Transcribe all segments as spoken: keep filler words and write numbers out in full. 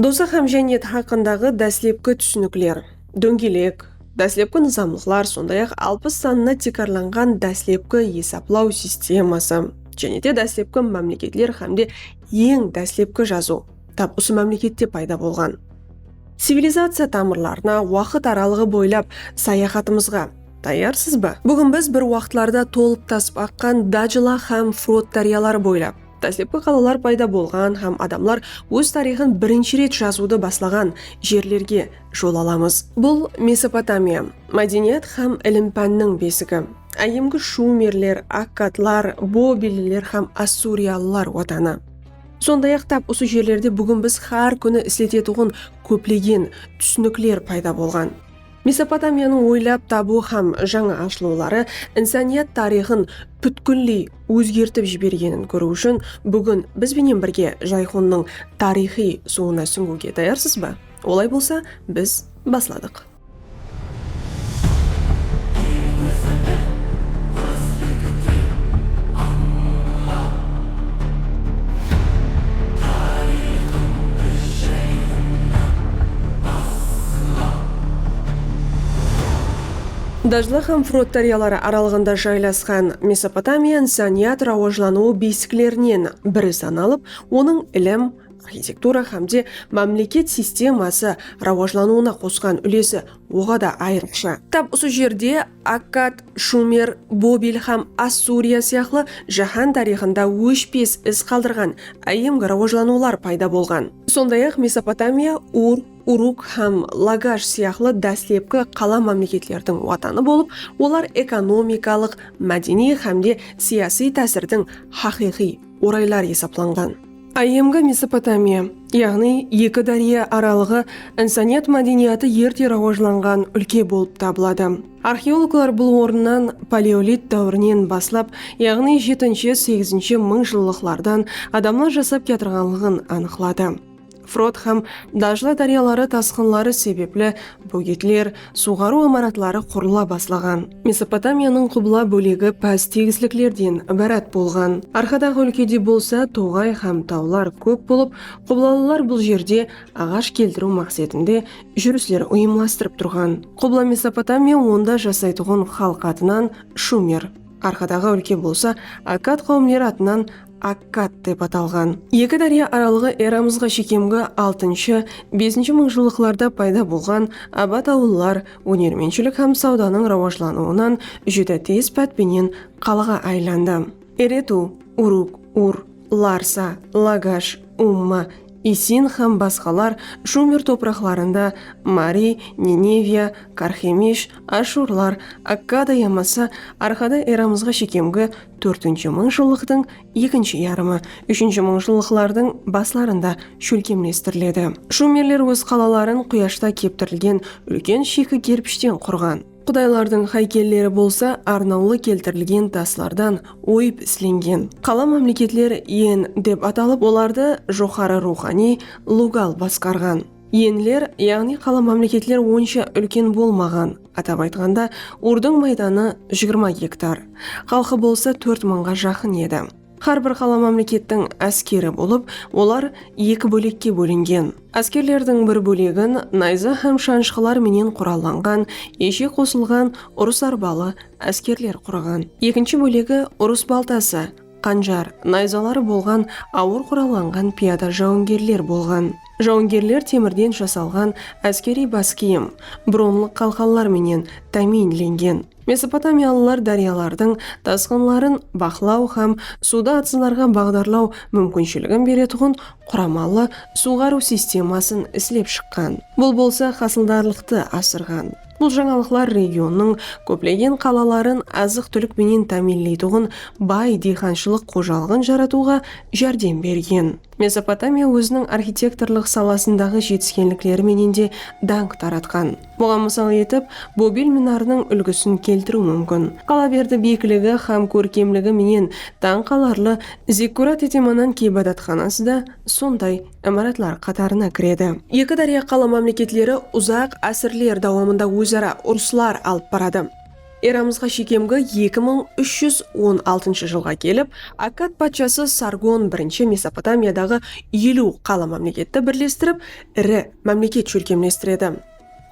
Dozaq hám jánnet haqqındaǵı dáslepki túsinikler, dóńgelek, dáslepki nızamlıqlar, sonday-aq, alpıs sanına tiykarlanǵan dáslepki esaplaw sisteması, jáne de dáslepki mámleketler hám de eń dáslepki jazıw tap usı mámlekette payda bolǵan. Civilizaciya tamırlarına waqıt aralıǵı boylap sayaxatımızǵa tayarsız ba? Búgin biz bir waqıtlarda tolıp tasıp aqqan Dajla hám Frot dáryaları boylap, dáslepki qalalar payda bolǵan hám adamlar óz tariyxın birinshi ret jazıwdı baslaǵan jerlerge jol alamız. Bul Mesopotamiya, mádeniyat hám ilim-pánniń besigi. Áyyemgi shumerler, akkadlar, bobilliler hám assuriyalılar watanı. Sonday-aq, tap usı jerlerde búgin biz hár kúni isletetuǵın kóplegen túsinikler payda bolǵan. Mesopotamiyanıń oylap tabıw hám jańa ashılıwları insaniyat tariyxın pútkilley ózgertip jibergenin kóriw ushın búgin biz benen birge Jayxunnıń tariyxıy suwına súńiwge tayarsız ba? Olay bolsa, biz basladıq. Dajla hám Frot dáryaları aralıǵında jaylasqan Mesopotamiya insaniyat rawajlanıwı besiklerinen biri sanalıp, onıń ilim, arxitektura hám de mámleket sisteması rawajlanıwına qosqan úlesi oǵada ayrıqsha. Tap usı jerde Akkad, Shumer, Bobil hám Assuriya sıyaqlı jáhán tariyxında óshpes iz qaldırǵan áyyemgi rawajlanıwlar payda bolǵan. Sonday-aq, Mesopotamiya Ur, Uruk hám Lagash sıyaqlı dáslepki qala mámleketlerdiń watanı bolıp, olar ekonomikalıq, mádeniy hám de siyasiy tásirdiń haqıyqıy oraylar esaplanǵan. Áyyemgi Mesopotamiya, yaǵnıy eki dárya aralıǵı insaniyat mádeniyatı erte rawajlanǵan úlke bolıp tabıladı. Arxeologlar bul orınnan paleolit dáwirinen baslap, yaǵnıy jetinshi, segizinshi mıńjıllıqlardan adamlar jasap kiyatırǵanlıǵın anıqladı. Frot hám Dajla dáryaları tasqınları sebepli bógetler, suwǵarıw imaratları qurıla baslaǵan. Mesopotamiyanıń qubla bólegi pás tegisliklerden ibarat bolǵan. Arqadaǵı úlkede bolsa toǵay hám tawlar kóp bolıp, qublalılar bul jerde aǵash keltiriw maqsetinde júrisler uyımlastırıp turǵan. Qubla Mesopotamiya, onda jasaytuǵın xalıq atınan Shumer, arqadaǵı úlke bolsa Akkad qáwimleri atınan Akkad dep atalǵan. Eki dárya aralıǵı eramızǵa shekemgi altınshı, besinshi mıńjıllıqlarda payda bolǵan abat awıllar, ónermentshilik hám sawdanıń rawajlanıwınan júdá tez pát penen qalaǵa aylandı. Eretu, Uruk, Ur, Larsa, Lagash, Umma, Isin hám basqalar Shumer topıraqlarında Mari, Nineviya, Karxemish, Ashurlar, Akkada yamasa arqada eramızǵa shekemgi tórtinshi mıńjıllıqtıń ekinshi yarımı, úshinshi mıńjıllıqlardıń baslarında shólkemlestiriledi. Shumerler óz qalaların quyashta keptirilgen úlken shiyki kerpishten qurǵan. Qudaylardıń háykelleri bolsa arnawlı keltirilgen taslardan oyıp islengen. Qala mámleketler En dep atalıp, olardı joqarı ruwxaniy Lugal basqarǵan. Enler, yaǵnıy qala mámleketler onsha úlken bolmaǵan. Atap aytqanda, Urdıń maydanı jigirma gektar. Xalqı bolsa tórt mıńǵa jaqın edi. Hár bir qala mámlekettiń áskeri bolıp, olar eki bólekke bólingen. Áskerlerdiń bir bólegin nayza hám shanıshqılar menen qurallanǵan, eshe qosılǵan urıs arbalı áskerler quraǵan. Ekinshi bólegi urıs baltası, qanjar, nayzaları bolǵan awır qurallanǵan piyada jawıngerler bolǵan. Jawıngerler temirden jasalǵan áskeriy bas kiyim, bronlı qalqanlar menen támiyinlengen. Mesopotamiyalılar dáryalardıń tasqınların baqlaw hám suwdı atızlarǵa baǵdarlaw múmkinshiligin beretuǵın quramalı suwǵarıw sistemasın islep shıqqan. Bul bolsa hasıldarlıqtı asırǵan. Bul jańalıqlar regionnıń kóplegen qalaların azıq-túlik penen támiyinleytuǵın bay diyqanshılıq xojalıǵın jaratıwǵa járdem bergen. Mesopotamiya óziniń arxitektorlıq salasındaǵı jetiskenlikleri menen de dańq taratqan. Buǵan mısal etip, Bobil minarınıń úlgisin keltiriw múmkin. Qalaberdi biyikligi hám kórkemligi menen tań qalarlı Zikkurat Etemanan ibadatxanası da sonday imaratlar qatarına kiredi. Eki dárya qala mámleketleri uzaq ásirler dawamında óz-ara urıslar alıp baradı. Eramızǵa shekemgi eki mıń úsh júz on altınshı jılǵa kelip, Akkad patshası Sargon birinshi Mesopotamiyadaǵı eliw qala mámleketti birlestirip, iri mámleket shólkemlestiredi.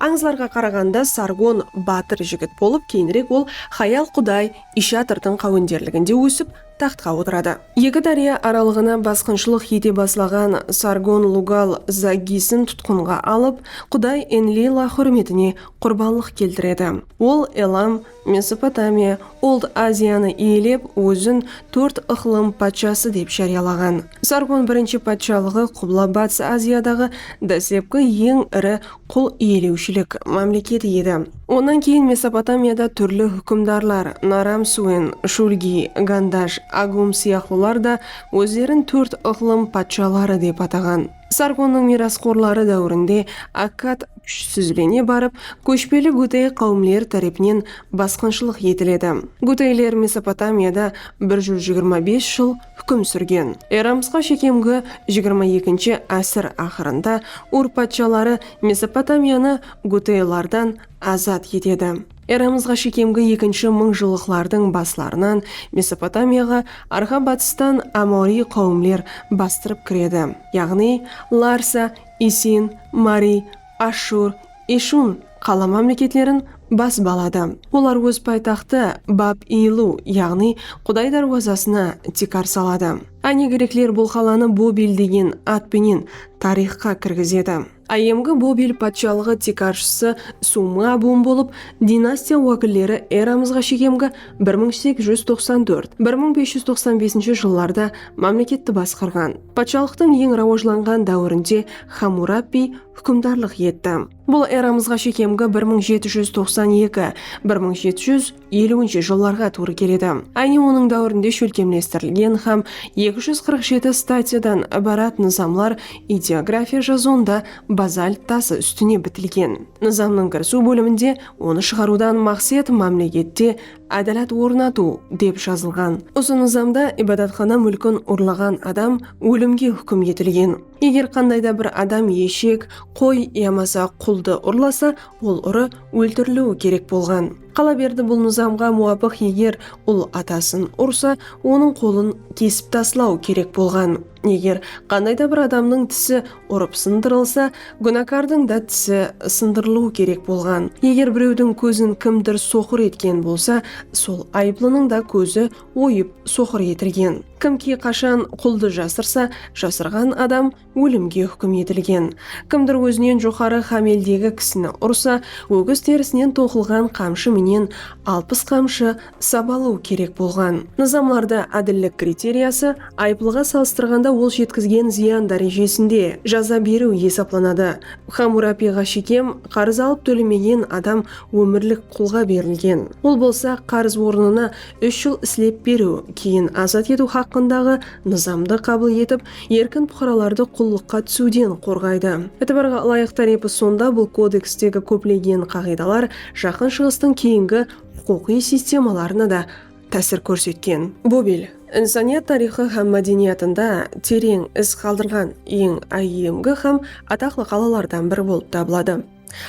Ańızlarǵa qaraǵanda, Sargon batır jigit bolıp, keyinirek ol hayal quday Ishatrdıń qáwenderliginde ósip, taxtqa otıradı. Eki dárya aralıǵına basqınshılıq ete baslaǵan Sargon Lugal Zaggisin tutqınǵa alıp, quday Enlila húrmetine qurbanlıq keltiredi. Ol Elam, Mesopotamiya, Old Aziyanı iyelep, ózin tórt ıqlım patshası dep járiyalaǵan. Sargon birinshi patshalıǵı Qubla-Batıs Aziyadaǵı dáslepki eń iri qul iyelewshilik mámleketi edi. Onnan keyin Mesopotamiyada túrli húkimdarlar, Naram-Suen, Shulgi, Gandash, Agum sıyaqlılar da ózlerin tórt ıqlım patshaları dep ataǵan. Sargonnıń miyrasxorları dáwirinde Akkad kúshsizlene barıp, kóshpeli gutey qáwimler tárepinen basqınshılıq etiledi. Guteyler Mesopotamiyada bir júz jigirma bes jıl húkim súrgen. Eramızǵa shekemgi jigirma ekinshi ásir aqırında Ur patshaları Mesopotamiyanı guteylardan azat etedi. Eramızǵa shekemgi ekinshi mıńjıllıqlardıń baslarınan Mesopotamiyaǵa arqa-batıstan amoriy qáwimler bastırıp kiredi, yaǵnıy Larsa, Isin, Mari, Ashur, Eshun qala mámleketlerin basıp aladı. Olar óz paytaxtı Bab-Ilu, yaǵnıy Quday dárwazasına tiykar saladı. Áne, grekler bul qalanı Bobil degen at penen tariyxqa kirgizedi. Áyyemgi Bobil patshalıǵı tiykarshısı Sumı-Abum bolıp, dinastiya wákilleri eramızǵa shekemgi bir mıń segiz júz toqsan tórt, bir mıń bes júz toqsan besinshi jıllarda mámleketti basqarǵan. Patshalıqtıń eń rawajlanǵan dáwirinde Xamurappi húkimdarlıq etti. Bul eramızǵa shekemgi bir mıń jeti júz toqsan eki, bir mıń jeti júz eliwinshi jıllarǵa tuwrı keledi. Áyne onıń dáwirinde shólkemlestirilgen hám eki júz qırq jeti statiyadan ibarat nızamlar ideografiya jazıwında bazalt tası ústine bitilgen. Nızamnıń kirisiw bóliminde onı shıǵarıwdan maqset mámlekette ádalat ornatıw dep jazılǵan. Usı nızamda ibadatxana múlkin urlaǵan adam ólimge húkim etilgen. Eger qanday da bir adam eshek, qoy yamasa quldı urlasa, ol urı óltiriliwi kerek bolǵan. Qala berdi bul nızamǵa muwapıq, eger ul atasın ursa, onıń qolın kesip taslaw kerek bolǵan. Eger qanday da bir adamnıń tisi urıp sındırılsa, gúnakardıń da tisi sındırılıwı kerek bolǵan. Eger birewdiń kózin kimdir soqır etken bolsa, sol ayıplınıń da kózi oyıp soqır etilgen. Kimki qashan quldı jasırsa, jasırǵan adam ólimge húkim etilgen. Kimdir ózinen joqarı hámeldegi kisini ursa, ógiz terisinen toqılǵan qamshı menen alpıs qamshı sabalıw kerek bolǵan. Nızamlarda ádillik kriteriyası ayıplıǵa salıstırǵanda ol jetkizgen zıyan dárejesinde jaza beriw esaplanadı. Xamurapiǵa shekem qarız alıp tólemegen adam ómirlik qulǵa berilgen. Ol bolsa qarız ornına úsh jıl islep beriw, keyin azat etiw haqqındaǵı nızamdı qabıl etip, erkin puqaralardı qullıqqa túsiwden qorǵaydı. Itibarǵa ılayıq tárepi sonda, bul kodekstegi kóplegen qaǵıydalar Jaqın Shıǵıstıń keyingi huqıqıy sistemalarına da tásir kórsetken. Bobil insaniyat tariyxı hám mádeniyatında tereń iz qaldırǵan eń áyyemgi hám ataqlı qalalardan biri bolıp tabıladı.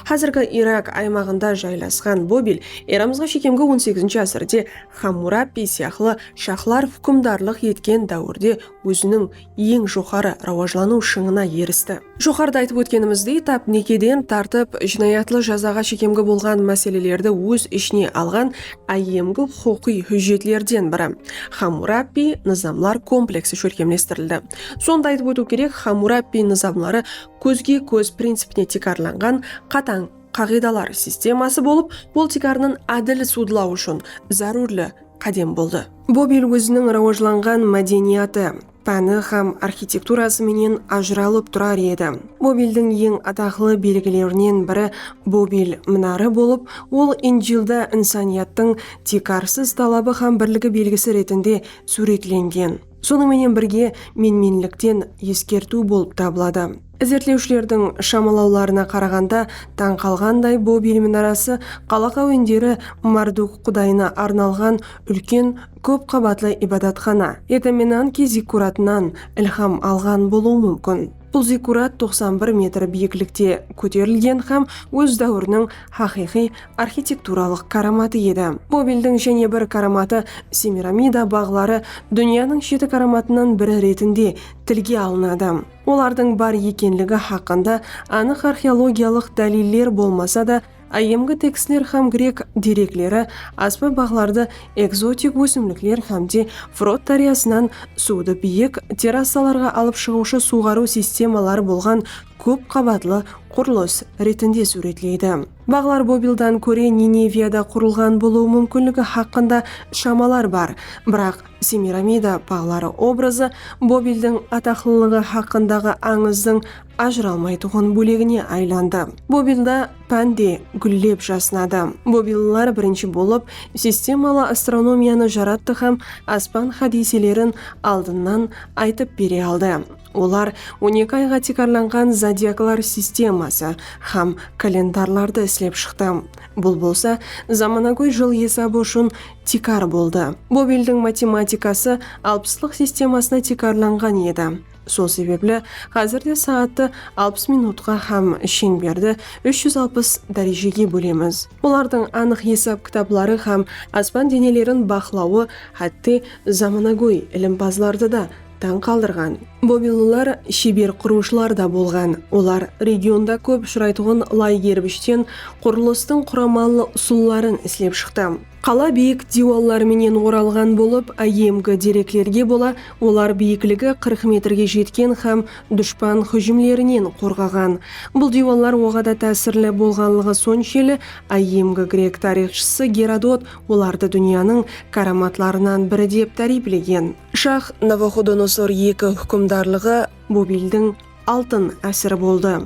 Házirgi Irak aymaǵında jaylasqan Bobil eramızǵa shekemgi on segizinshi ásirde Xammurapi sıyaqlı shahlar húkimdarlıq etken dáwirde óziniń eń joqarı rawajlanıw shıńına eristi. Joqarıda aytıp ótkenimizdey, tap nekeden tartıp jınayatlı jazaǵa shekemgi bolǵan máselelerdi óz ishine alǵan áyyemgi huqıqıy hújjetlerden biri Xammurapi nızamlar kompleksi shólkemlestirildi. Sonı da aytıp ótiw kerek, Xammurapi nızamları kózge kóz principine tiykarlanǵan qatań qaǵıydalar sisteması bolıp, ol tiykarınan ádil sudlaw ushın zárúrli qádem boldı. Bobil óziniń rawajlanǵan mádeniyatı, páni hám arxitekturası menen ajıralıp turar edi. Bobildiń eń ataqlı belgilerinen biri Bobil minarı bolıp, ol Injilda insaniyattıń tiykarsız talabı hám birligi belgisi retinde súwretlengen. Sonıń menen birge, menmenlikten eskertiw bolıp tabıladı. Izertlewshilerdiń shamalawlarına qaraǵanda, tań qalǵanday Bobil minarası qala qáwenderi Marduk qudayına arnalǵan úlken kóp qabatlı ibadatxana, Etemenanki zikkuratınan ilham alǵan bolıwı múmkin. Bul zikkurat toqsan bir metr biyiklikte kóterilgen hám óz dáwiriniń haqıyqıy arxitekturalıq káramatı edi. Bobildiń jáne bir káramatı Semiramida baǵları dúnyanıń jeti káramatınıń biri retinde tilge alınadı. Olardıń bar ekenligi haqqında anıq arxeologiyalıq dáliller bolmasa da, áyyemgi tekstler hám grek derekleri aspa baǵlardı ekzotik ósimlikler hám de Frot dáryasınan suwdı biyik terrasalarǵa alıp shıǵıwshı suwǵarıw sistemaları bolǵan kóp qabatlı qurılıs retinde súwretleydi. Baǵlar Bobildan kóre Nineviyada qurılǵan bolıwı múmkinligi haqqında shamalar bar, biraq Semiramida baǵları obrazı Bobildiń ataqlılıǵı haqqındaǵı ańızdıń ajıralmaytuǵın bólegine aylandı. Bobilda pán de gúllep jasnadı. Bobillılar birinshi bolıp sistemalı astronomiyanı jarattı hám aspan hádiyselerin aldınnan aytıp bere aldı. Olar on eki ayǵa tiykarlanǵan zodiaklar sisteması hám kalendarlardı islep shıqtı. Bul bolsa zamanagóy jıl esabı ushın tiykar boldı. Bobildiń matematikası alpıslıq sistemasına tiykarlanǵan edi. Sol sebepli házirde saattı alpıs minutqa hám sheńberdi úsh júz alpıs dárejege bólemiz. Olardıń anıq esap kitapları hám aspan denelerin baqlawı hátte zamanagóy ilimpazlardı da tań qaldırǵan. Bobillılar sheber qurıwshılar da bolǵan. Olar regionda kóp ushıraytuǵın lay gerbishten qurılıstıń quramalı usılların islep shıqtı. Qala biyik diywallar menen oralǵan bolıp, áyyemgi dereklerge bola, olar biyikligi qırq metrge jetken hám dushpan hújimlerinen qorǵaǵan. Bul diywallar oǵada tásirli bolǵanlıǵı sonshelli, áyyemgi grek tariyxshısı Gerodot olardı dúnyanıń káramatlarınan biri dep táriyplegen. Shax Navuxodonosor eki húkimdarlıǵı Bobildiń altın ásiri boldı.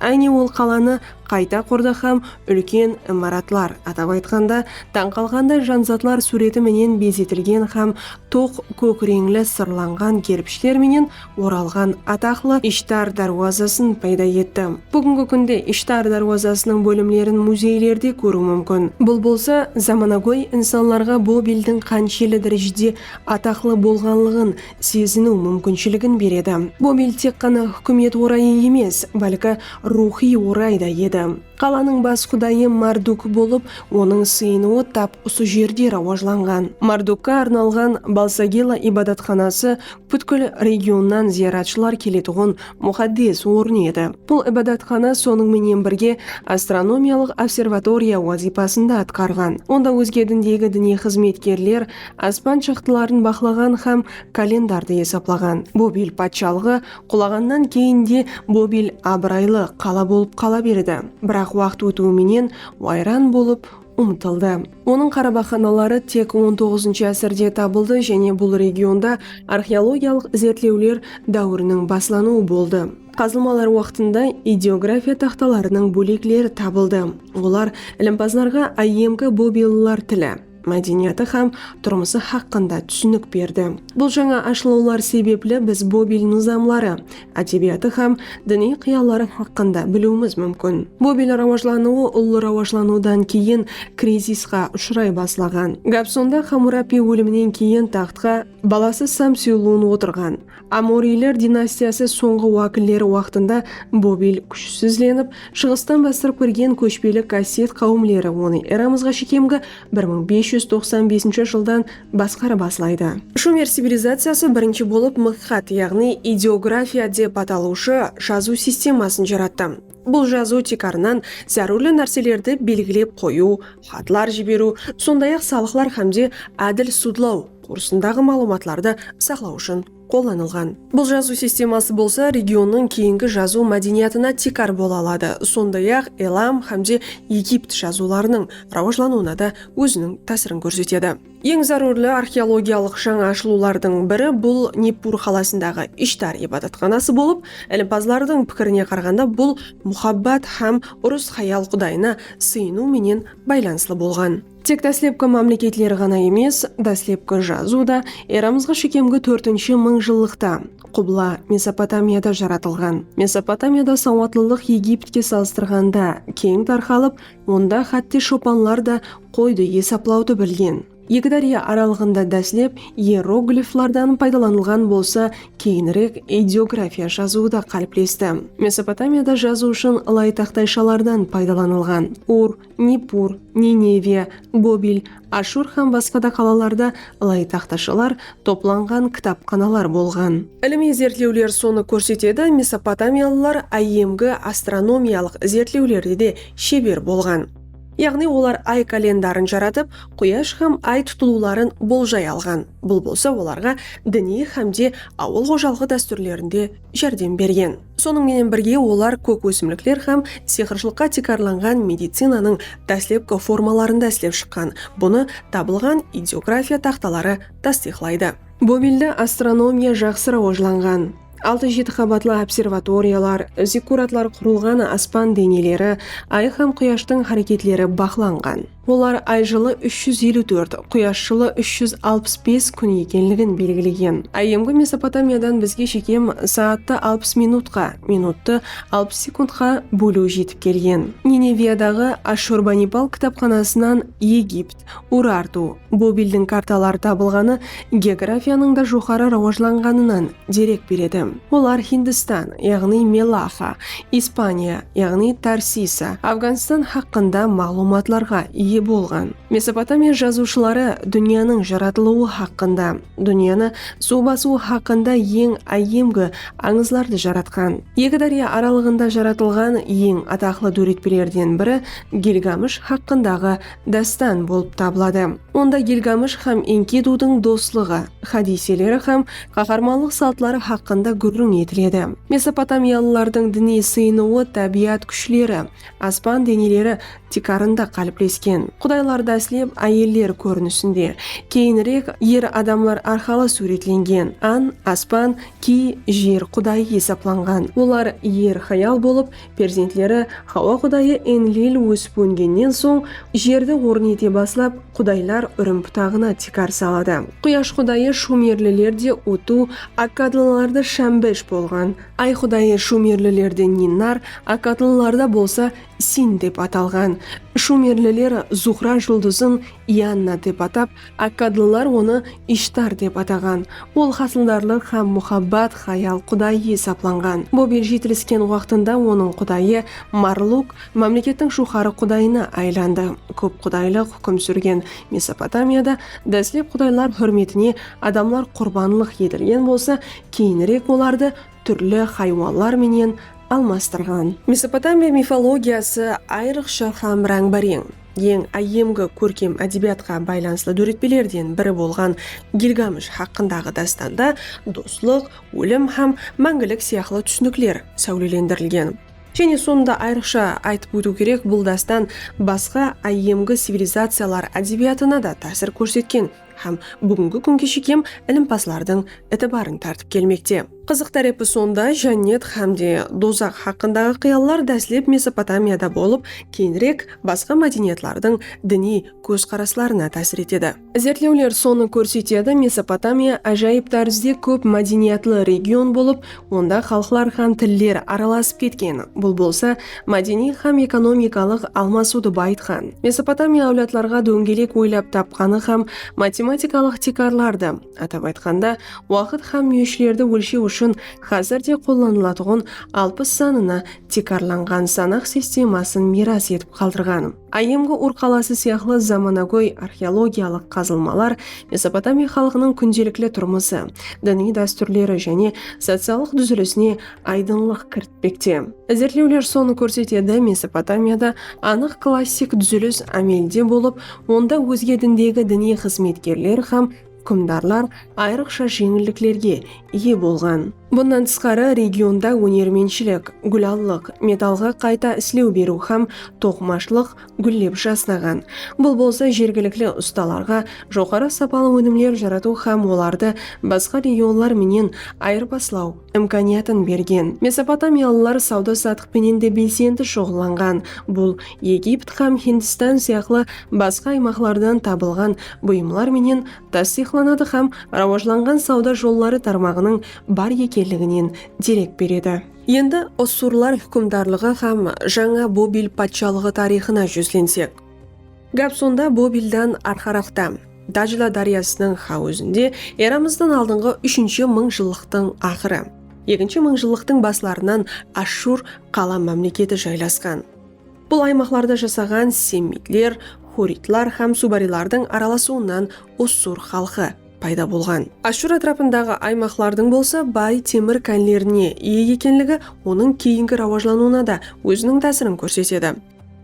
Áyne ol qalanı qayta qurdı hám úlken imaratlar, atap aytqanda, tań qalǵanday janzatlar súwreti menen bezetilgen hám toq kók reńli sırlanǵan kerpishler menen oralǵan ataqlı Ishtar dárwazasın payda etti. Búgingi kúnde Ishtar dárwazasınıń bólimlerin muzeylerde kóriw múmkin. Bul bolsa zamanagóy insanlarǵa Bobildiń qanshelli dárejede ataqlı bolǵanlıǵın seziniw múmkinshiligin beredi. Bobil tek ǵana húkimet orayı emes, bálki ruwxıy oray da edi. Qalanıń bas qudayı Marduk bolıp, onıń sıyınıwı tap usı jerde rawajlanǵan. Mardukka arnalǵan Balsagela ibadatxanası pútkil regionnan zıyaratshılar keletuǵın muqaddes orın edi. Bul ibadatxana sonıń menen birge astronomiyalıq observatoriya wazıypasın da atqarǵan. Onda ózge dindegi diniy xızmetkerler aspan shaxtaların baqlaǵan hám kalendardı esaplaǵan. Bobil patshalıǵı qulaǵannan keyin de Bobil abıraylı qala bolıp qala berdi. Biraq waqıt ótiwi menen wayran bolıp umıtıldı. Onıń qarabaxanaları tek on toǵızınshı ásirde tabıldı, jáne bul regionda arxeologiyalıq izertlewler dáwiriniń baslanıwı boldı. Qazılmalar waqtında ideografiya taxtalarınıń bólekleri tabıldı. Olar ilimpazlarǵa áyyemgi bobillılar tili, mádeniyatı hám turmısı haqqında túsinik berdi. Bul jańa ashılıwlar sebepli biz Bobil nızamları, ádebiyatı hám diniy qıyalları haqqında biliwimiz múmkin. Bobil rawajlanıwı ullı rawajlanıwdan keyin krizisqa ushıray baslaǵan. Gáp sonda, Xamurapi óliminen keyin taxtqa balası Samsiulun otırǵan. Amoriyler dinastiyası sońǵı wákilleri waqtında Bobil kúshsizlenip, shıǵıstan bastırıp kirgen kóshpeli kasset qáwimleri onı eramızǵa shekemgi bir mıń bes júz toqsan besinshi jıldan basqara baslaydı. Shumer civilizaciyası birinshi bolıp mıxxat, yaǵnıy ideografiya dep atalıwshı jazıw sistemasın jarattı. Bul jazıw tiykarınan zárúrli nárselerdi belgilep qoyıw, xatlar jiberiw, sonday-aq salıqlar hám de ádil sudlaw tuwrısındaǵı maǵlıwmatlardı saqlaw ushın qollanılǵan. Bul jazıw sisteması bolsa regionnıń keyingi jazıw mádeniyatına tiykar bola aladı. Sonday-aq, Elam hám de Egipt jazıwlarınıń rawajlanıwına da óziniń tásirin kórsetedi. Eń zárúrli arxeologiyalıq jańa ashılıwlardıń biri bul Nippur qalasındaǵı Ishtar ibadatxanası bolıp, ilimpazlardıń pikirine qaraǵanda, bul muhabbat hám urıs hayal qudayına sıyınıw menen baylanıslı bolǵan. Tek dáslepki mámleketler ǵana emes, dáslepki jazıw da eramızǵa shekemgi tórtinshi mıńjıllıqta Qubla Mesopotamiyada jaratılǵan. Mesopotamiyada sawatlılıq Egipetke salıstırǵanda keń tarqalıp, onda hátte shopanlar da qoydı esaplawdı bilgen. Eki dárya aralıǵında dáslep ierogliflardan paydalanılǵan bolsa, keyinirek ideografiya jazıwı da qáliplesti. Mesopotamiyada jazıw ushın ılay taxtayshalardan paydalanılǵan. Ur, Nippur, Nineviya, Bobil, Ashur hám basqa da qalalarda ılay taxtashalar toplanǵan kitapxanalar bolǵan. Ilimiy izertlewler sonı kórsetedi, mesopotamiyalılar áyyemgi astronomiyalıq izertlewlerde de sheber bolǵan. Yaǵnıy olar ay kalendarın jaratıp, quyash hám ay tutılıwların boljay alǵan. Bul bolsa olarǵa diniy hám de awıl xojalıǵı dástúrlerinde járdem bergen. Sonıń menen birge, olar kók ósimlikler hám siyqırshılıqqa tiykarlanǵan medicinanıń dáslepki formalarında islep shıqqan. Bunı tabılǵan ideografiya taxtaları tastıyıqlaydı. Bobilde astronomiya jaqsı rawajlanǵan. Altı-jeti qabatlı observatoriyalar, zikkuratlar qurılǵan, aspan deneleri, ay hám quyashtıń háreketleri baqlanǵan. Olar ay jılı úsh júz eliw tórt, quyash jılı úsh júz alpıs bes kún ekenligin belgilegen. Áyyemgi Mesopotamiyadan bizge shekem saattı alpıs minutqa, minuttı alpıs sekundqa bóliw jetip kelgen. Nineviyadaǵı Ashurbanipal kitapxanasınan Egipt, Urartu, Bobildiń kartaları tabılǵanı geografiyanıń da joqarı rawajlanǵanınan derek beredi. Olar Hindistan, yaǵnıy Melaha, Ispaniya, yaǵnıy Tarsisa, Afganstan haqqında maǵlıwmatlarǵa iye bolǵan. Mesopotamiya jazıwshıları dúnyanıń jaratılıwı haqqında, dúnyanı suw basıwı haqqında eń áyyemgi ańızlardı jaratqan. Eki dárya aralıǵında jaratılǵan eń ataqlı dóretpelerden biri Gilgamısh haqqındaǵı dástan bolıp tabıladı. Onda Gilgamısh hám Enkidudıń doslıǵı, hádiyseleri hám qaharmanlıq saltları haqqında gúrriń etiledi. Mesopotamiyalılardıń diniy sıyınıwı tábiyat kúshleri, aspan deneleri tiykarında qáliplesken. Qudaylar dáslep áyeller kórinisinde, keyinirek er adamlar arqalı súwretlengen. An, aspan, Ki, jer qudayı esaplanǵan. Olar er hayal bolıp, perzentleri Hawa qudayı Enlil ósip-óngennen soń, jerdi orın ete baslap, qudaylar úrim-putaǵına tiykar saladı. Quyash qudayı shumerliler de Utu, akkadlılarda Shambesh bolǵan. Ay qudayı shumerlilerde Ninnar, akkadlılarda bolsa Sin dep atalǵan. Shumerliler Zuhra juldızın Ianna dep atap, akkadlılar onı Ishtar dep ataǵan. Ol hasıldarlıq hám muhabbat hayal qudayı esaplanǵan. Bobil jetilisken waqtında onıń qudayı Marluk mámlekettiń joqarı qudayına aylandı. Kóp qudaylıq húkim súrgen Mesopotamiyada dáslep qudaylar húrmetine adamlar qurbanlıq etilgen bolsa, keyinirek olardı túrli haywanlar menen almastırǵan. Mesopotamiya mifologiyası ayrıqsha hám ráń-báreń. Eń áyyemgi kórkem ádebiyatqa baylanıslı dóretpelerden biri bolǵan Gilgamısh haqqındaǵı dástanda doslıq, ólim hám máńgilik sıyaqlı túsinikler sáwlelendirilgen. Jáne sonda ayrıqsha aytıp ótiw kerek, bul dástan basqa áyyemgi civilizaciyalar ádebiyatına da tásir kórsetken hám búgingi kúnge shekem ilimpazlardıń itibarın tartıp kelmekte. Qızıq tárepi sonda, jánnet hám de dozaq haqqındaǵı qıyallar dáslep Mesopotamiyada bolıp, keyinirek basqa mádeniyatlardıń diniy kózqaraslarına tásir etedi. Izertlewler sonı kórsetedi, Mesopotamiya ájayıp tárizde kóp mádeniyatlı region bolıp, onda xalıqlar hám tiller aralasıp ketken. Bul bolsa mádeniy hám ekonomikalıq almasıwdı bayıtqan. Mesopotamiya áwladlarǵa dóńgelek oylap tapqanı hám matematikalıq tiykarlardı, atap aytqanda, waqıt hám múyeshlerdi ólshew ushın házir de qollanılatuǵın alpıs sanına tiykarlanǵan sanaq sistemasın miyras etip qaldırǵan. Áyyemgi Ur qalası sıyaqlı zamanagóy arxeologiyalıq qazılmalar Mesopotamiya xalqınıń kúndelikli turmısı, diniy dástúrleri jáne sociallıq dúzilisine aydınlıq kiritpekte. Izertlewler sonı kórsetedi, Mesopotamiyada anıq klassik dúzilis ámelde bolıp, onda ózge dindegi diniy xızmetkerler hám húkimdarlar ayrıqsha jeńilliklerge iye bolǵan. Bunnan tısqarı, regionda ónermentshilik, gúlallıq, metallǵa qayta islew beriw hám toqımashılıq gúllep jasnaǵan. Bul bolsa jergilikli ustalarǵa joqarı sapalı ónimler jaratıw hám olardı basqa regionlar menen ayırbaslaw imkaniyatın bergen. Mesopotamiyalılar sawda-satıq penen de belsendi shuǵıllanǵan. Bul Egipt hám Hindistan sıyaqlı basqa aymaqlardan tabılǵan buyımlar menen tastıyıqlanadı hám rawajlanǵan sawda jolları tarmaǵınıń bar ekenliginen derek beredi. Endi Assurlar húkimdarlıǵı hám jańa Bobil patshalıǵı tariyxına júzlensek. Gáp sonda Bobildan arqaraqta. Dajla dáryasınıń háwizinde eramızdan aldınǵı úshinshi mıńjıllıqtıń aqırı, ekinshi mıńjıllıqtıń baslarınan Ashshur qala mámleketi jaylasqan. Bul aymaqlarda jasaǵan semitler, huritlar hám subarilardıń aralasıwınan Ossur xalqı payda bolǵan. Ashshur átirapındaǵı aymaqlardıń bolsa bay temir kánlerine iye ekenligi onıń keyingi rawajlanıwına da óziniń tásirin kórsetedi.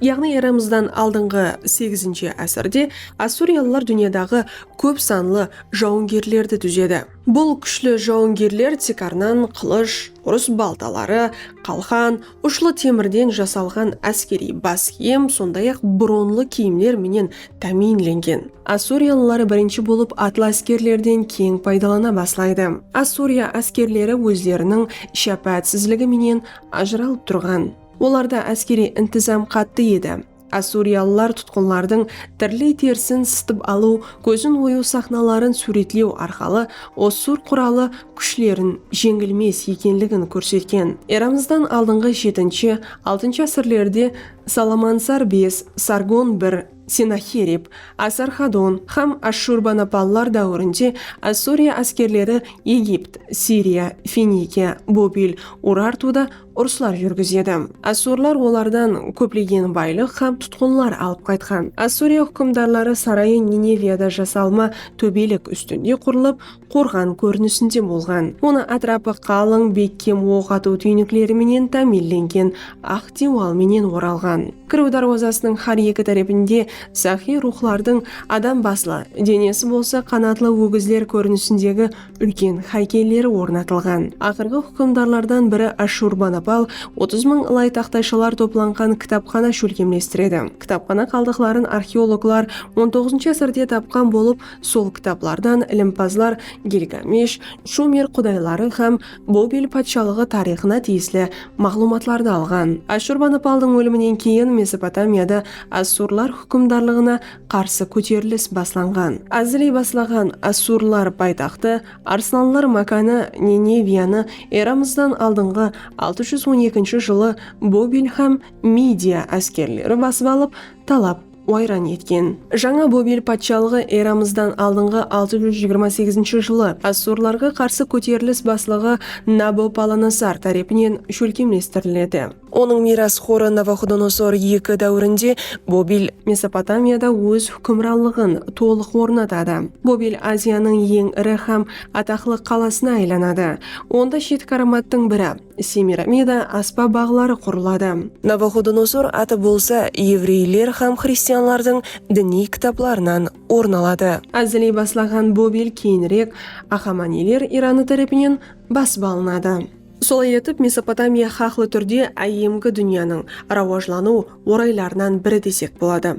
Yaǵnıy eramızdan aldınǵı segizinshi ásirde assuriyalılar dúnyadaǵı kóp sanlı jawıngerlerdi dúzedi. Bul kúshli jawıngerler tiykarınan qılısh, urıs baltaları, qalqan, ushlı temirden jasalǵan áskeriy bas kiyim, sonday-aq bronlı kiyimler menen támiyinlengen. Assuriyalılar birinshi bolıp atlı áskerlerden keń paydalana baslaydı. Assuriya áskerleri ózleriniń shápáátsizligi menen ajıralıp turǵan. Olarda áskeriy intizam qattı edi. Assuriyalılar tutqınlardıń tiriley terisin sıtıp alıw, kózin oyıw saxnaların súwretlew arqalı Ossur quralı kúshlerin jeńilmes ekenligin kórsetken. Eramızdan aldınǵı jetinshi, altınshı ásirlerde Salamansar bes, Sargon bir, Senaxerib, Asarxadon hám Ashshurbanipallar dáwirinde Assuriya áskerleri Egipt, Siriya, Finikiya, Bobil, Urartuda urıslar júrgizedi. Assurlar olardan kóplegen baylıq hám tutqınlar alıp qaytqan. Assuriya húkimdarları sarayı Nineviyada jasalma tóbelik ústinde qurılıp, qorǵan kórinisinde bolǵan. Onıń átirapı qalıń, bekkem oq atıw túyinikleri menen támiyinlengen aq diywal menen oralǵan. Kiriw dárwazasınıń hár eki tárepinde saxıy ruwxlardıń adam baslı, denesi bolsa qanatlı ógizler kórinisindegi úlken háykelleri ornatılǵan. Aqırǵı húkimdarlardan biri Ashurbanipal otız mıń ılay taxtayshalar toplanǵan kitapxana shólkemlestiredi. Kitapxana qaldıqların arxeologlar on toǵızınshı ásirde tapqan bolıp, sol kitaplardan ilimpazlar Gilgamesh, Shumer qudayları hám Bobil patshalıǵı tariyxına tiyisli maǵlıwmatlardı alǵan. Ashurbanipaldıń óliminen keyin Mesopotamiyada assurlar húkimdarlıǵına qarsı kóterilis baslanǵan. Ázziley baslaǵan assurlar paytaxtı, arıslanlar mákanı Nineviyanı eramızdan aldınǵı altı júz on ekinshi jılı Bobil hám Midiya áskerleri basıp alıp, talap, wayran etken. Jańa Bobil patshalıǵı eramızdan aldınǵı altı júz jigirma segizinshi jılı assurlarǵa qarsı kóterilis baslıǵı Nabopolanosar tárepinen shólkemlestiriledi. Onıń miyrasxorı Navaxudonosor eki dáwirinde Bobil Mesopotamiyada óz húkimranlıǵın tolıq ornatadı. Bobil Aziyanıń eń iri hám ataqlı qalasına aylanadı. Onda jeti káramattıń biri, Semiramida áspa baǵları qurıladı. Navaxudonosor atı bolsa evreyler hám xristianlardıń diniy kitaplarınan orın aladı. Ázziley baslaǵan Bobil keyinirek Axamaniyler Iranı tárepinen basıp alınadı. Solay etip, Mesopotamiya haqlı túrde áyyemgi dúnyanıń rawajlanıw oraylarınan biri desek boladı.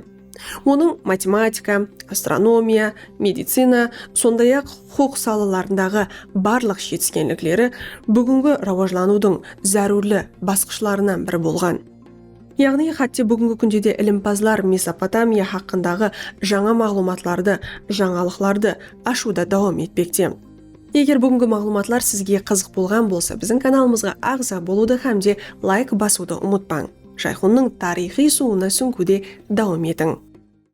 Onıń matematika, astronomiya, medicina, sonday-aq huqıq salalarındaǵı barlıq jetiskenlikleri búgingi rawajlanıwdıń zárúrli basqıshlarınan biri bolǵan. Yaǵnıy, hátte búgingi kúnde de ilimpazlar Mesopotamiya haqqındaǵı jańa maǵlıwmatlardı, jańalıqlardı ashıwda dawam etpekte. Eger búgingi maǵlıwmatlar sizge qızıq bolǵan bolsa, biziń kanalımızǵa aǵza bolıwdı hám de layk basıwdı umıtpań. Jayxunnıń tariyxıy suwına súńgiwde dawam etiń.